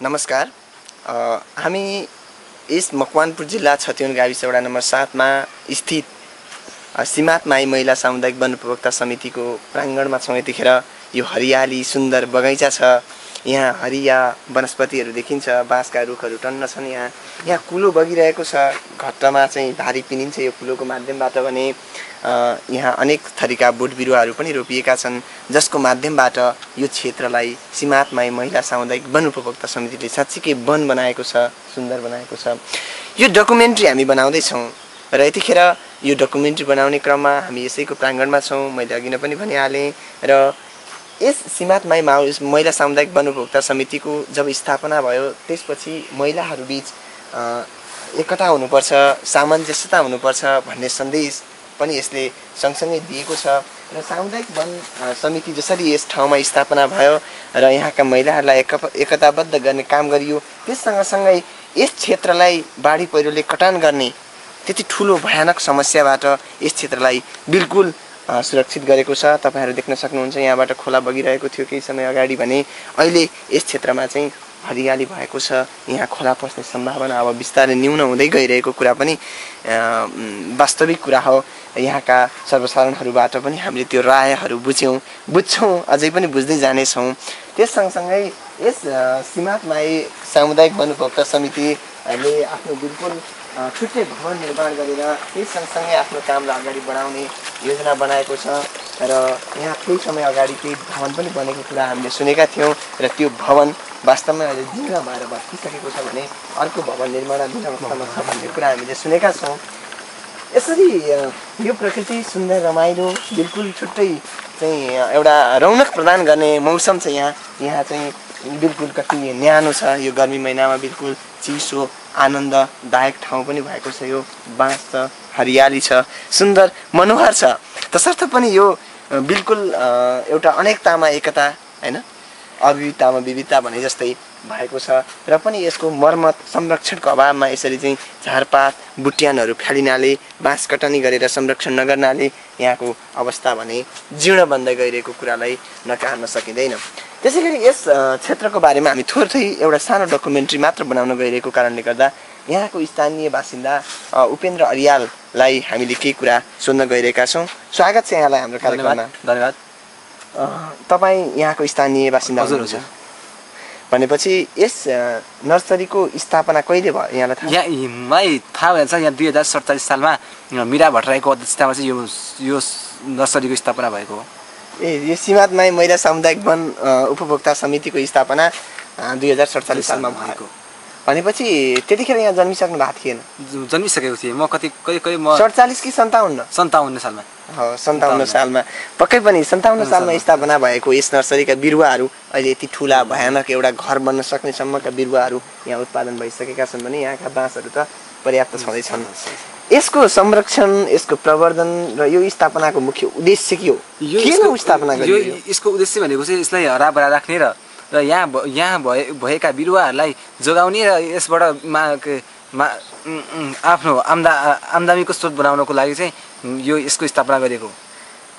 नमस्कार। हामी यस मकवानपुर जिल्ला छतिवन गाविस वडा नम्बर 7 मा स्थित सीमात माई महिला सामुदायिक वन उपभोक्ता समितिको प्राङ्गणमा छौँ। यतिखेर यो हरियाली सुन्दर बगैँचा छ। यहाँ हरिया वनस्पतिहरू देखिन्छ, बाँसका रुखहरू टन्न छन्। यहाँ कुलो बगिरहेको छ। घट्टमा चाहिँ भारी पिनिन्छ यो कुलोको माध्यमबाट भने यहाँ अनेक थरीका बोट बिरुवाहरू पनि रोपिएका छन्, जसको माध्यमबाट यो क्षेत्रलाई सीमात माई महिला सामुदायिक वन उपभोक्ता समितिले साँच्चीकै वन बनाएको छ, सुन्दर बनाएको छ। यो डकुमेन्ट्री हामी बनाउँदैछौँ र यतिखेर यो डकुमेन्ट्री बनाउने क्रममा हामी यसैको प्राङ्गणमा छौँ। मैले अघि नै पनि भनिहालेँ र यस सीमात माई महिला सामुदायिक वन उपभोक्ता समितिको जब स्थापना भयो त्यसपछि महिलाहरूबीच एकता हुनुपर्छ, सामञ्जस्यता हुनुपर्छ भन्ने सन्देश पनि यसले सँगसँगै दिएको छ। र सामुदायिक वन समिति जसरी यस ठाउँमा स्थापना भयो र यहाँका महिलाहरूलाई एकताबद्ध गर्ने काम गरियो, त्यस सँगसँगै यस क्षेत्रलाई बाढी पहिरोले कटान गर्ने त्यति ठुलो भयानक समस्याबाट यस क्षेत्रलाई बिल्कुल सुरक्षित गरेको छ। तपाईहरु देख्न सक्नुहुन्छ यहाँबाट खोला बगिरहेको थियो केही समय अगाडि भने अहिले यस क्षेत्रमा चाहिँ हरियाली भएको छ। यहाँ खोला पस्ने सम्भावना अब बिस्तारै न्यून हुँदै गइरहेको कुरा पनि वास्तविक कुरा हो। यहाँका सर्वसाधारणहरूबाट पनि हामीले त्यो रायहरू बुझ्छौँ, अझै पनि बुझ्दै जानेछौँ। त्यस सँगसँगै यस सीमात माई सामुदायिक वन उपभोक्ता समितिले आफ्नो बिल्कुल छुट्टै भवन निर्माण गरेर त्यस सँगसँगै आफ्नो कामलाई अगाडि बढाउने योजना बनाएको छ। र यहाँ केही समय अगाडि केही भवन पनि बनेको कुरा हामीले सुनेका थियौँ र त्यो भवन वास्तवमा अहिले जीर्ण भएर भत्किसकेको छ भने अर्को भवन निर्माणाधीन अवस्थामा छ भन्ने कुरा हामीले सुनेका छौँ। यसरी यो प्रकृति सुन्दर रमाइलो बिल्कुल छुट्टै चाहिँ एउटा रौनक प्रदान गर्ने मौसम छ यहाँ चाहिँ बिल्कुल कति न्यानो छ। यो गर्मी महिनामा बिल्कुल चिसो आनन्ददायक ठाउँ पनि भएको छ। यो बाँस छ, हरियाली छ, सुन्दर मनोहर छ। तसर्थ पनि यो बिल्कुल एउटा अनेकतामा एकता हैन, अविविधतामा विविधता भने जस्तै भएको छ। र पनि यसको मर्मत संरक्षणको अभावमा यसरी चाहिँ झारपात बुट्यानहरू फालिनाले बाँस कटनी गरेर संरक्षण नगर्नाले यहाँको अवस्था भने जीर्ण बन्दै गइरहेको कुरालाई नकार्न सकिँदैन। त्यसैगरी यस क्षेत्रको बारेमा हामी थोरै एउटा सानो डकुमेन्ट्री मात्र बनाउन गइरहेको कारणले गर्दा यहाँको स्थानीय बासिन्दा उपेन्द्र अरियाललाई हामीले केही कुरा सोध्न गइरहेका छौँ। स्वागत छ यहाँलाई हाम्रो कार्यक्रममा। धन्यवाद। तपाईँ यहाँको स्थानीय बासिन्दा हुनुहुन्छ भनेपछि यस नर्सरीको स्थापना कहिले भयो यहाँलाई थाहा? यहाँलाई थाहा भएछ यहाँ 2047 सालमा मीरा भट्टराईको अध्यक्षतामा चाहिँ यो नर्सरीको स्थापना भएको हो। यो सीमात माई महिला सामुदायिक वन उपभोक्ता समितिको स्थापना 2047 सालमा भएको भनेपछि त्यतिखेर यहाँ जन्मिसक्नु भएको थिएन? जन्मिसकेको थिएँ म। कति 47 कि 57? 57 सालमा। हो, 57 सालमा। पक्कै पनि 57 सालमा स्थापना भएको यस नर्सरीका बिरुवाहरू अहिले यति ठुला भयानक एउटा घर बन्न सक्ने सम्मका बिरुवाहरू यहाँ उत्पादन भइसकेका छन् भने यहाँका बाँसहरू त पर्याप्त छँदैछन्। यसको संरक्षण, यसको प्रवर्धन र यो स्थापनाको मुख्य उद्देश्य के हो? किन स्थापना गरियो? यसको उद्देश्य भनेको चाहिँ यसलाई हराभरा राख्ने र यहाँ भएका बिरुवाहरूलाई जोगाउने र यसबाट आफ्नो आम्दानीको स्रोत बनाउनको लागि चाहिँ यसको स्थापना गरेको।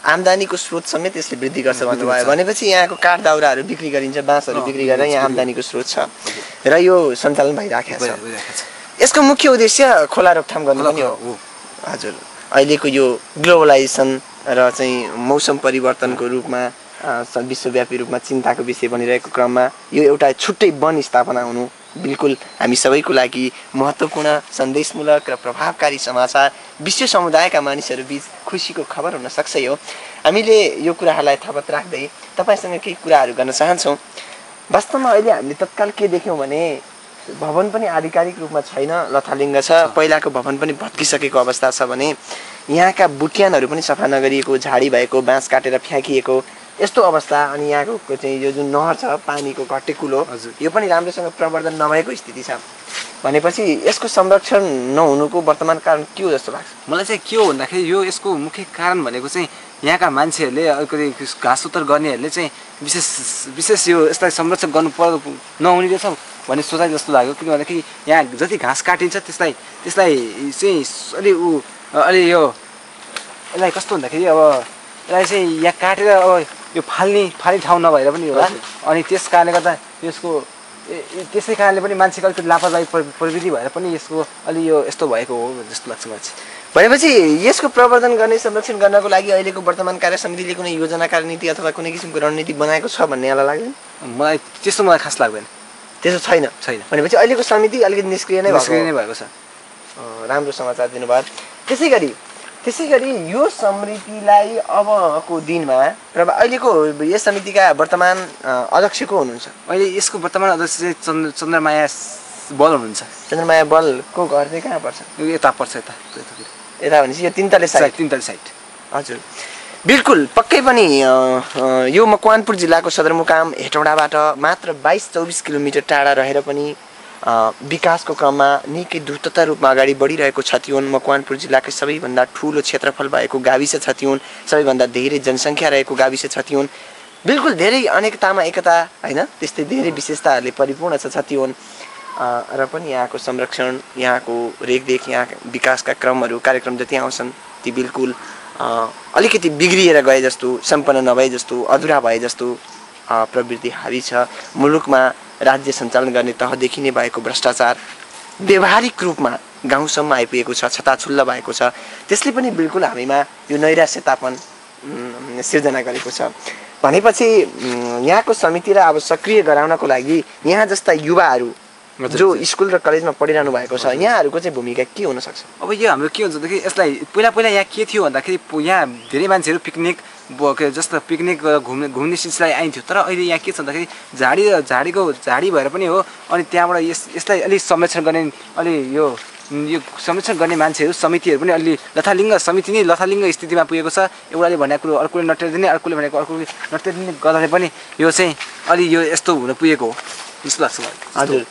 आम्दानीको स्रोत समेत यसले वृद्धि गर्छ भन्नुभयो भनेपछि यहाँको काठ दाउराहरू बिक्री गरिन्छ, बाँसहरू बिक्री गरेर यहाँ आम्दानीको स्रोत छ र यो सञ्चालन भइराखेको छ। यसको मुख्य उद्देश्य खोला रोकथाम गर्नु पनि हो। हजुर, अहिलेको यो ग्लोबलाइजेसन र चाहिँ मौसम परिवर्तनको रूपमा विश्वव्यापी रूपमा चिन्ताको विषय बनिरहेको क्रममा यो एउटा छुट्टै वन स्थापना हुनु बिल्कुल हामी सबैको लागि महत्त्वपूर्ण, सन्देशमूलक र प्रभावकारी समाचार, विश्व समुदायका मानिसहरू बीच खुसीको खबर हुन सक्छ। यो हामीले यो कुराहरूलाई थपत राख्दै तपाईँसँग केही कुराहरू गर्न चाहन्छौँ। वास्तवमा अहिले हामीले तत्काल के देख्यौँ भने भवन पनि आधिकारिक रूपमा छैन, लथालिङ्ग छ। पहिलाको भवन पनि भत्किसकेको अवस्था छ भने यहाँका बुट्यानहरू पनि सफा नगरिएको, झाडी भएको, बाँस काटेर फ्याँकिएको यस्तो अवस्था। अनि यहाँको चाहिँ यो जुन नहर छ पानीको घटेकुलो यो पनि राम्रोसँग प्रवर्धन नभएको स्थिति छ भनेपछि यसको संरक्षण नहुनुको वर्तमान कारण के हो जस्तो लाग्छ? मलाई चाहिँ के हो भन्दाखेरि यसको मुख्य कारण भनेको चाहिँ यहाँका मान्छेहरूले अलिकति घाँस उत्तर गर्नेहरूले चाहिँ विशेष यो यसलाई संरक्षण गर्नु नहुने रहेछ भन्ने सोचाइ जस्तो लाग्यो। किन भन्दाखेरि यहाँ जति घाँस काटिन्छ त्यसलाई चाहिँ अलि यसलाई कस्तो भन्दाखेरि अब यसलाई चाहिँ यहाँ काटेर अब यो फाल्ने ठाउँ नभएर पनि होला। अनि त्यस कारणले गर्दा यसको त्यसै कारणले पनि मान्छेको अलिकति लापरवाही प्रवृत्ति भएर पनि यसको अलि यो यस्तो भएको हो जस्तो लाग्छ मलाई चाहिँ। भनेपछि यसको प्रवर्धन गर्ने संरक्षण गर्नको लागि अहिलेको वर्तमान कार्य समितिले कुनै योजना कार्यनीति अथवा कुनै किसिमको रणनीति बनाएको छ भन्ने यहाँलाई लाग्दैन? मलाई त्यस्तो मलाई खास लाग्दैन। त्यसो छैन? छैन। भनेपछि अहिलेको समिति अलिकति निष्क्रिय नै भएको छ। राम्रो समाचार दिनुभयो। त्यसै गरी यो समितिलाई अबको दिनमा र अहिलेको यस समितिका वर्तमान अध्यक्ष को हुनुहुन्छ? अहिले यसको वर्तमान अध्यक्ष चाहिँ चन्द्रमाया बल हुनुहुन्छ। चन्द्रमाया बलको घर चाहिँ कहाँ पर्छ? यो यता पर्छ, यता भनेपछि यो तिनतले साइड। हजुर, बिल्कुल पक्कै पनि यो मकवानपुर जिल्लाको सदरमुकाम हेटौडाबाट मात्र 22-24 किलोमिटर टाढा रहेर पनि विकासको क्रममा निकै द्रुतता रूपमा अगाडि बढिरहेको छतिवन मकवानपुर जिल्लाकै सबैभन्दा ठुलो क्षेत्रफल भएको गाविस छतिवन, सबैभन्दा धेरै जनसङ्ख्या रहेको गाविस छतिवन, बिल्कुल धेरै अनेकतामा एकता होइन, त्यस्तै धेरै विशेषताहरूले परिपूर्ण छ छतिवन। र पनि यहाँको संरक्षण, यहाँको रेखदेख, यहाँ विकासका क्रमहरू कार्यक्रम जति आउँछन् ती बिल्कुल अलिकति बिग्रिएर गए जस्तो, सम्पन्न नभए जस्तो, अधुरा भए जस्तो प्रवृत्ति हावी छ। मुलुकमा राज्य सञ्चालन गर्ने तहदेखि नै भएको भ्रष्टाचार व्यावहारिक रूपमा गाउँसम्म आइपुगेको छ, छताछुल्ल भएको छ। त्यसले पनि बिल्कुल हामीमा यो नैराश्यतापन सिर्जना गरेको छ। भनेपछि यहाँको समितिलाई अब सक्रिय गराउनको लागि यहाँ जस्ता युवाहरू जो स्कुल र कलेजमा पढिरहनु भएको छ, यहाँहरूको चाहिँ भूमिका के हुन सक्छ? अब यो हाम्रो के हुन्छ भन्दाखेरि यसलाई पहिला यहाँ के थियो भन्दाखेरि यहाँ धेरै मान्छेहरू पिकनिक जस्तो पिकनिक घुम्ने सिलसिला आइन्थ्यो। तर अहिले यहाँ के छ भन्दाखेरि झाडी भएर पनि हो, अनि त्यहाँबाट यसलाई अलिक संरक्षण गर्ने यो संरक्षण गर्ने मान्छेहरू समितिहरू पनि अलि लथालिङ्ग समिति नै लथालिङ्ग स्थितिमा पुगेको छ। एउटाले भनेको कुरो अर्कोले नटेरिदिने, अर्कोले भनेको अर्कोले नटेरिदिने गर्दाखेरि पनि यो चाहिँ अलि यो यस्तो हुन पुगेको हो जस्तो लाग्छ मलाई। हजुर,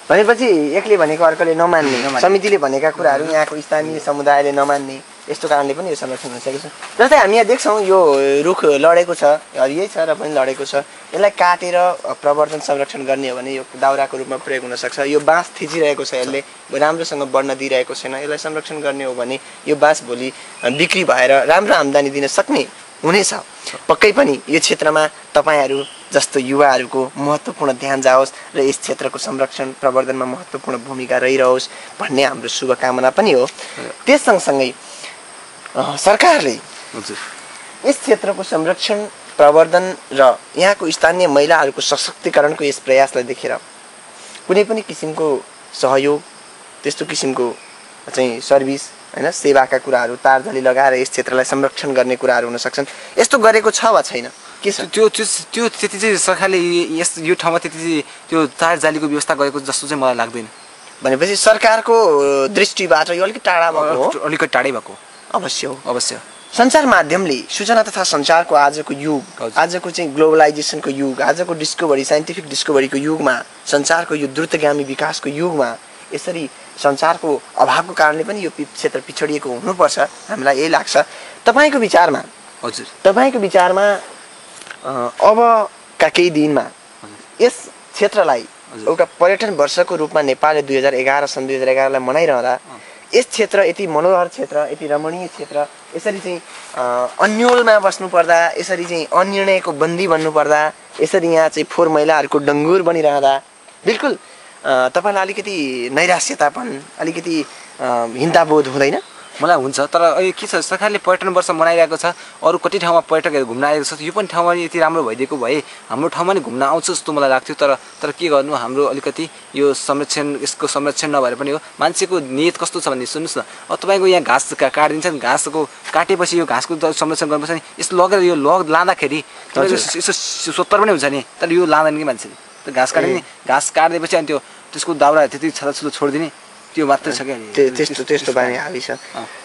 भनेपछि एकले भनेको अर्कोले नमान्ने, समितिले भनेका कुराहरू यहाँको स्थानीय समुदायले नमान्ने, यस्तो कारणले पनि यो संरक्षण भइसकेको छ। जस्तै हामी यहाँ देख्छौँ यो रुख लडेको छ, यही छ र पनि लडेको छ, यसलाई काटेर प्रवर्धन संरक्षण गर्ने हो भने यो दाउराको रूपमा प्रयोग हुनसक्छ। यो बाँस थिचिरहेको छ, यसले राम्रोसँग बढ्न दिइरहेको छैन, यसलाई संरक्षण गर्ने हो भने यो बाँस भोलि बिक्री भएर राम्रो आम्दानी दिन सक्ने हुनेछ। पक्कै पनि यो क्षेत्रमा तपाईँहरू जस्तो युवाहरूको महत्त्वपूर्ण ध्यान जाओस् र यस क्षेत्रको संरक्षण प्रवर्धनमा महत्त्वपूर्ण भूमिका रहिरहोस् भन्ने हाम्रो शुभकामना पनि हो। त्यस सँगसँगै सरकारले यस क्षेत्रको संरक्षण प्रवर्धन र यहाँको स्थानीय महिलाहरूको सशक्तिकरणको यस प्रयासलाई देखेर कुनै पनि किसिमको सहयोग, त्यस्तो किसिमको चाहिँ सर्भिस होइन, सेवाका कुराहरू तारजाली लगाएर यस क्षेत्रलाई संरक्षण गर्ने कुराहरू हुन सक्छन्, यस्तो गरेको छ वा छैन? के छ त्यो त्यति चाहिँ सरकारले यो ठाउँमा त्यति त्यो तारजालीको व्यवस्था गरेको जस्तो चाहिँ मलाई लाग्दैन। भनेपछि सरकारको दृष्टिबाट यो अलिकति टाढा भएको हो? अलिकति टाढै भएको अवश्य हो। अवश्य सञ्चार माध्यमले सूचना तथा सञ्चारको आजको युग, आजको चाहिँ ग्लोबलाइजेसनको युग, आजको डिस्कभरी साइन्टिफिक डिस्कभरीको युगमा, सञ्चारको यो द्रुतगामी विकासको युगमा यसरी सञ्चारको अभावको कारणले पनि यो क्षेत्र पिछडिएको हुनुपर्छ, हामीलाई यही लाग्छ। तपाईँको विचारमा हजुर, तपाईँको विचारमा अबका केही दिनमा यस क्षेत्रलाई एउटा पर्यटन वर्षको रूपमा नेपालले 2011 सन् 2011लाई मनाइरहँदा यस क्षेत्र यति मनोहर क्षेत्र, यति रमणीय क्षेत्र यसरी चाहिँ अन्योलमा बस्नुपर्दा, यसरी चाहिँ अनिर्णयको बन्दी बन्नुपर्दा, यसरी यहाँ चाहिँ फोहोर मैलाहरूको डङ्गुर बनिरहँदा बिल्कुल तपाईँलाई अलिकति नैराश्यतापन, अलिकति हिंसाबोध हुँदैन? मलाई हुन्छ। तर अहिले के छ, सरकारले पर्यटन वर्ष मनाइरहेको छ, अरू कति ठाउँमा पर्यटकहरू घुम्न आएको छ, यो पनि ठाउँमा यति राम्रो भइदिएको भए हाम्रो ठाउँमा नि घुम्न आउँछ जस्तो मलाई लाग्थ्यो। तर के गर्नु, हाम्रो अलिकति यो यसको संरक्षण नभएर पनि हो। मान्छेको नियत कस्तो छ भने सुन्नुहोस् न, अब तपाईँको यहाँ घाँस काटिदिन्छ नि, घाँसको काटेपछि यो घाँसको संरक्षण गर्नुपर्छ नि, यस्तो लगेर यो लाँदाखेरि यसो सोत्तर पनि हुन्छ नि, तर यो लाँदैन कि मान्छेले त घाँस काट्यो नि, घाँस काटिदिएपछि अनि त्यसको दाउरा त्यति छताछुलो छोडिदिने, त्यो मात्रै छ क्या। त्यस्तो बानी हावी छ।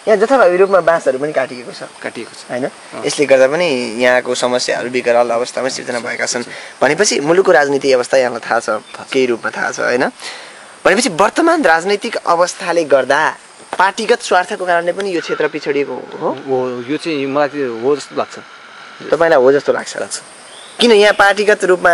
यहाँ जथाभावी रूपमा बाँसहरू पनि काटिएको छ होइन, यसले गर्दा पनि यहाँको समस्याहरू विकराल अवस्थामा सिर्जना भएका छन्। भनेपछि मुलुकको राजनीतिक अवस्था यहाँलाई थाहा छ, केही रूपमा थाहा छ होइन। भनेपछि वर्तमान राजनैतिक अवस्थाले गर्दा पार्टीगत स्वार्थको कारणले पनि यो क्षेत्र पिछडिएको हो? यो चाहिँ मलाई हो जस्तो लाग्छ। तपाईँलाई हो जस्तो लाग्छ? किन यहाँ पार्टीगत रूपमा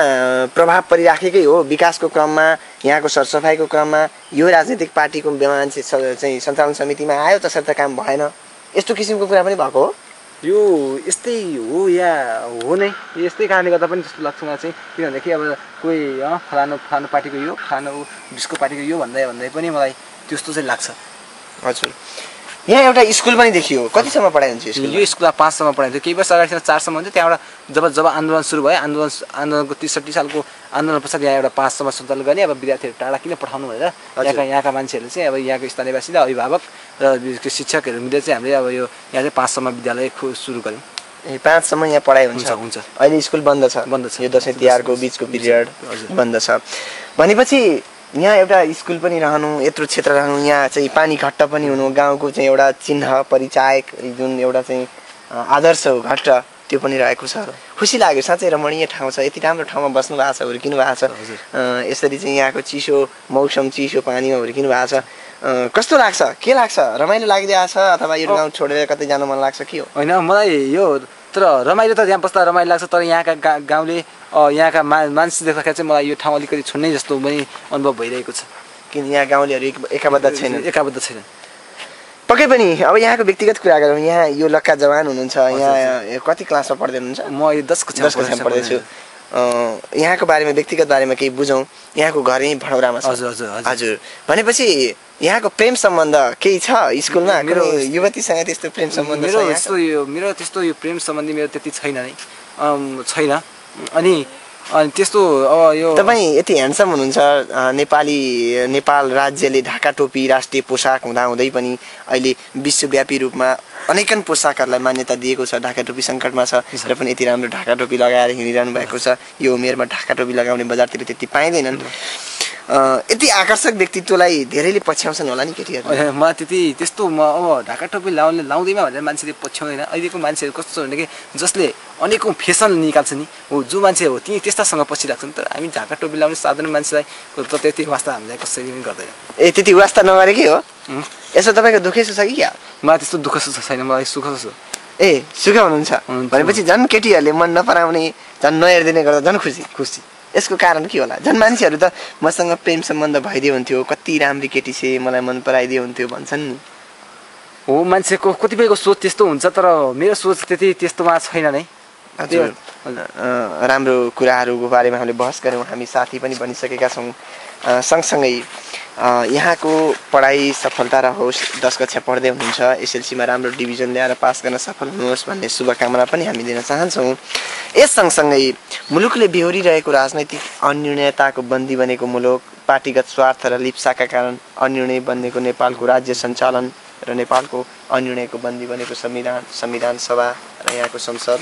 प्रभाव परिराखेकै हो? विकासको क्रममा, यहाँको सरसफाइको क्रममा यो राजनीतिक पार्टीको मान्छे चाहिँ सञ्चालन समितिमा आयो तसर्थ काम भएन, यस्तो किसिमको कुरा पनि भएको हो? यो यस्तै हो या हो नै यस्तै कारणले गर्दा पनि जस्तो लाग्छ मलाई चाहिँ किनभनेदेखि अब कोही फलानु पार्टीको यो फलानु बिसको पार्टीको यो भन्दै पनि मलाई त्यस्तो चाहिँ लाग्छ। हजुर यहाँ एउटा स्कुल पनि देखियो कतिसम्म पढाइ हुन्छ स्कुल? यो स्कुलमा 5 सम्म पढाइन्थ्यो केही वर्ष अगाडिसम्म 4 सम्म हुन्थ्यो त्यहाँबाट जब आन्दोलन सुरु भयो आन्दोलनको 63 सालको आन्दोलन पश्चात यहाँ एउटा 5 सम्म सञ्चालन गर्ने अब विद्यार्थीहरू टाढा किन पठाउनु भनेर यहाँका मान्छेहरूले चाहिँ अब यहाँको स्थानीयवासी र अभिभावक र शिक्षकहरू मिलेर चाहिँ हामीले अब यो यहाँ चाहिँ 5 सम्म विद्यालय सुरु गऱ्यौँ। ए 5 सम्म यहाँ पढाइ हुन्छ? हुन्छ। अहिले स्कुल बन्द छ? यो दसैँ तिहारको बिचको पिरियड बन्द छ भनेपछि यहाँ एउटा स्कुल पनि रहनु यत्रो क्षेत्र रहनु यहाँ चाहिँ पानी घट्ट पनि हुनु गाउँको चाहिँ एउटा चिन्ह परिचायक जुन एउटा चाहिँ आदर्श हो घट्ट त्यो पनि रहेको छ। खुसी लाग्यो साँच्चै रमणीय ठाउँ छ यति राम्रो ठाउँमा बस्नु भएको छ हुर्किनु भएको छ यसरी चाहिँ यहाँको चिसो मौसम चिसो पानीमा हुर्किनु भएको छ कस्तो लाग्छ के लाग्छ रमाइलो लागिरहेको छ अथवा यो गाउँ छोडेर कतै जान मन लाग्छ के हो? होइन मलाई यो तर रमाइलो त यहाँ बस्दा रमाइलो लाग्छ तर यहाँका गाउँले यहाँका मान्छे देख्दाखेरि चाहिँ मलाई यो ठाउँ अलिकति छोड्नै जस्तो पनि अनुभव भइरहेको छ किन यहाँ गाउँलेहरू एकाबद्ध छैन। पक्कै पनि अब यहाँको व्यक्तिगत कुरा गरौँ यहाँ यो लक्का जवान हुनुहुन्छ यहाँ कति क्लासमा पढ्दै हुनुहुन्छ? म यो 10 कक्षामा पढ्दैछु। यहाँको बारेमा व्यक्तिगत बारेमा केही बुझौँ यहाँको घर यहीँ भडौरामा छ? हजुर भनेपछि यहाँको प्रेम सम्बन्ध केही छ स्कुलमा? मेरो युवतीसँग त्यस्तो प्रेम सम्बन्ध मेरो त्यस्तो यो प्रेम सम्बन्धी मेरो त्यति छैन अनि त्यस्तो अब यो तपाईँ यति ह्यान्डसम हुनुहुन्छ नेपाल राज्यले ढाका टोपी राष्ट्रिय पोसाक हुँदाहुँदै पनि अहिले विश्वव्यापी रूपमा अनेकन पोसाकहरूलाई मान्यता दिएको छ ढाका टोपी सङ्कटमा छ र पनि यति राम्रो ढाका टोपी लगाएर हिँडिरहनु भएको छ यो उमेरमा ढाका टोपी लगाउने बजारतिर त्यति पाइँदैनन् यति आकर्षक व्यक्तित्वलाई धेरैले पछ्याउँछन् होला नि केटीहरू? म त्यस्तो म अब ढाका टोपी लाउँदैमा भनेर मान्छेले पछ्याउँदैन अहिलेको मान्छेहरू कस्तो छ भने कि जसले अनेकौँ फेसन निकाल्छ नि हो जो मान्छे हो ती त्यस्तासँग पछिरहेको छ नि तर हामी ढाका टोपी लाउने साधारण मान्छेलाई त त्यति वास्ता हामीलाई कसैले पनि गर्दैन। ए त्यति वास्ता नगरेकै हो? यसो तपाईँको दुःखै छ कि क्या? मलाई त्यस्तो दुःख सुख छैन मलाई सुख छ। ए सुख हुनुहुन्छ भनेपछि झन् केटीहरूले मन नपराउने झन् नहेरिदिने गर्दा झन् खुसी यसको कारण के होला? झन् मान्छेहरू त मसँग प्रेम सम्बन्ध भइदियो हुन्थ्यो कति राम्री केटी छे मलाई मन पराइदियो हुन्थ्यो भन्छन् नि। हो मान्छेको कतिपयको सोच त्यस्तो हुन्छ तर मेरो सोच त्यस्तोमा छैन नै। हजुर राम्रो कुराहरूको बारेमा हामीले बहस गऱ्यौँ हामी साथी पनि बनिसकेका छौँ सँगसँगै यहाँको पढाइ सफलता रहोस् 10 कक्षा पढ्दै हुनुहुन्छ एसएलसीमा राम्रो डिभिजन ल्याएर पास गर्न सफल हुनुहोस् भन्ने शुभकामना पनि हामी दिन चाहन्छौँ। यस सँगसँगै मुलुकले बेहोरिरहेको राजनैतिक अन्योन्यताको बन्दी बनेको मुलुक पार्टीगत स्वार्थ र लिप्साका कारण अन्योन्य बनेको नेपालको राज्य सञ्चालन र नेपालको अन्योन्यको बन्दी बनेको संविधान सभा र यहाँको संसद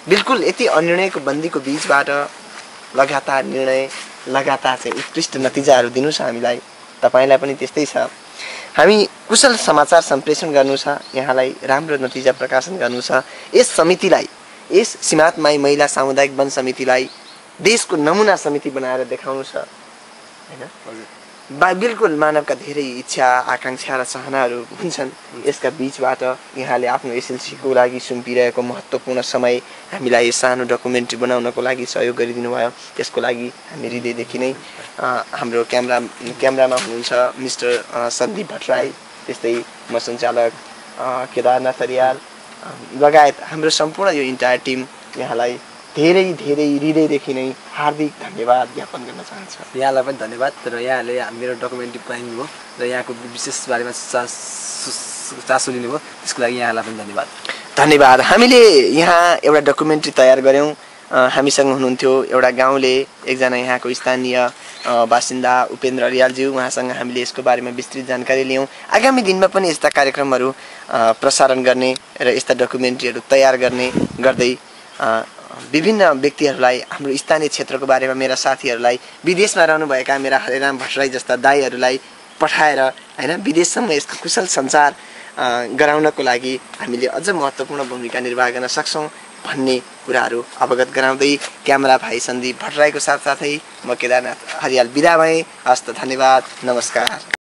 बिल्कुल यति अन्योन्यको बन्दीको बिचबाट लगातार निर्णय लगातार चाहिँ उत्कृष्ट नतिजाहरू दिनु छ हामीलाई तपाईलाई पनि त्यस्तै छ हामी कुशल समाचार सम्प्रेषण गर्नु छ यहाँलाई राम्रो नतिजा प्रकाशन गर्नु छ यस समितिलाई यस सीमात माई महिला सामुदायिक वन समितिलाई देशको नमुना समिति बनाएर देखाउनु छ हैन बिल्कुल मानवका धेरै इच्छा आकांक्षा र चाहनाहरू हुन्छन् यसका बीचबाट यहाँले आफ्नो एसएलसीको लागि सुम्पिरहेको महत्त्वपूर्ण समय हामीलाई सानो डकुमेन्ट्री बनाउनको लागि सहयोग गरिदिनु भयो त्यसको लागि हामी हृदयदेखि नै हाम्रो क्यामेरामा हुनुहुन्छ मिस्टर सन्दीप भट्टराई त्यस्तै म सञ्चालक केदारनाथ रियाल लगायत हाम्रो सम्पूर्ण यो इन्टायर टिम यहाँलाई धेरै हृदयदेखि नै हार्दिक धन्यवाद ज्ञापन गर्न चाहन्छु। यहाँलाई पनि धन्यवाद र यहाँले मेरो डकुमेन्ट्री बनाइदिनु भयो र यहाँको विशेष बारेमा चासो लिनुभयो त्यसको लागि यहाँलाई पनि धन्यवाद। हामीले यहाँ एउटा डकुमेन्ट्री तयार गऱ्यौँ हामीसँग हुनुहुन्थ्यो एउटा गाउँले एकजना यहाँको स्थानीय बासिन्दा उपेन्द्र रियालज्यू उहाँसँग हामीले यसको बारेमा विस्तृत जानकारी लियौँ आगामी दिनमा पनि यस्ता कार्यक्रमहरू प्रसारण गर्ने र यस्ता डकुमेन्ट्रीहरू तयार गर्दै विभिन्न व्यक्तिहरूलाई हाम्रो स्थानीय क्षेत्रको बारेमा मेरा साथीहरूलाई विदेशमा रहनुभएका मेरा हरिराम भट्टराई जस्ता दाइहरूलाई पठाएर हैन विदेशसम्म यसको कुशल सञ्चार गराउनको लागि हामीले अझ महत्त्वपूर्ण भूमिका निर्वाह गर्न सक्छौँ भन्ने कुराहरू अवगत गराउँदै क्यामेरा भाइ सन्दीप भट्टराईको साथसाथै म केदारनाथ हरियाल बिदा भएँ। हस्त धन्यवाद नमस्कार।